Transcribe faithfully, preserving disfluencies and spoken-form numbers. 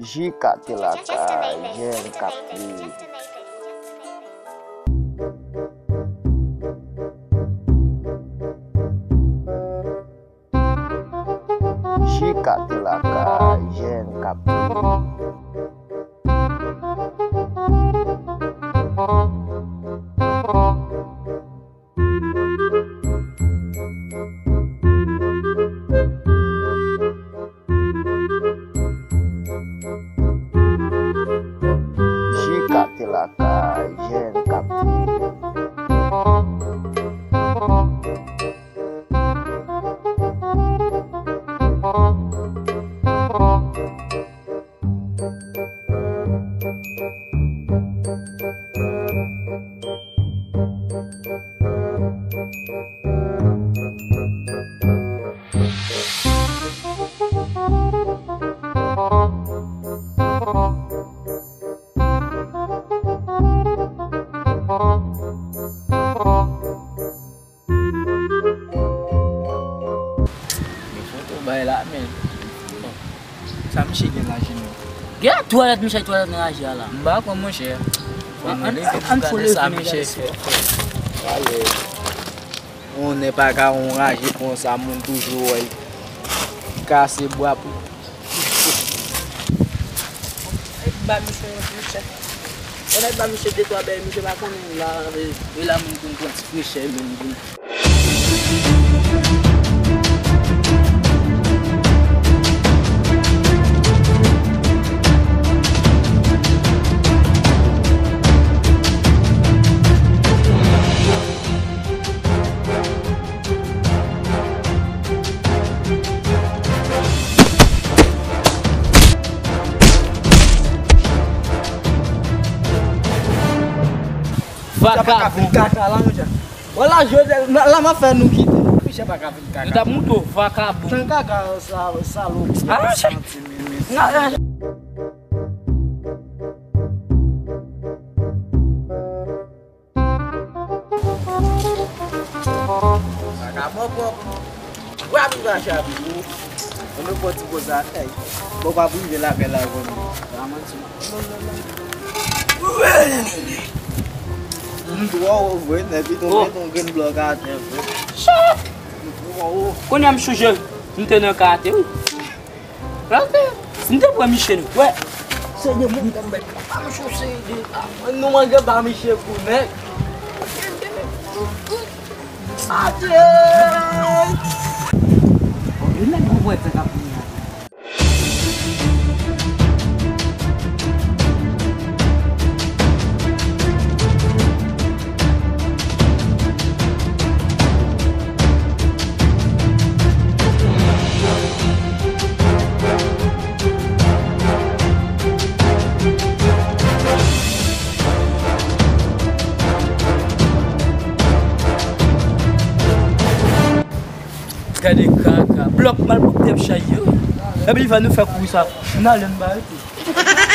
Jika te lakay, jèn k ap viv. Jika te lakay, jèn k ap viv. Jika te lakay, jèn k ap viv. Men foto bay la, men. Sa misye gen nan jenou? Gen twalèt, misye twalèt nan raje a la. M pa konn, monchè. Fò nou leve pou gade sa misye fè. Yon nèg pa ka yon raje konsa, moun toujou wè l kase bwa pou Ba misye yon ti chè. Fò nèg ba misye de twa bèy, misye pa konnen la, e, e la moun konn pran ti frechè, moun konn. Vakabon. Kaka la, monchè. Wala, jodi la, la m ap fè nou kite. Misye pa ka vin kaka. Nou t ap moute w, vakabon. Jan kaka, sa, salopri. Ah, monchè. Santi mimis. Vakabon pwòp. Wè ap rive a chapi ou. Mwen pran ti poz la. Ey. Bon, pa prive lakay la, konn. Pa manti. M twò wo vre, nèg li tonbe, ton grenn blòk atè vre. M twò wo. Kounye a m sonje, m te nan kate, wi. Rate, m te pran miche nou. Wè, se de moun konbèt. Pa m chonse de. Nou mange ba miche pou nèg. Adye! Bon, e nèg konbèt sa k ap vini a. Gade kaka. Blòk mal pou tèt chay yo. Epi li fè nou fè kouri sa. N ale n ba yo tou.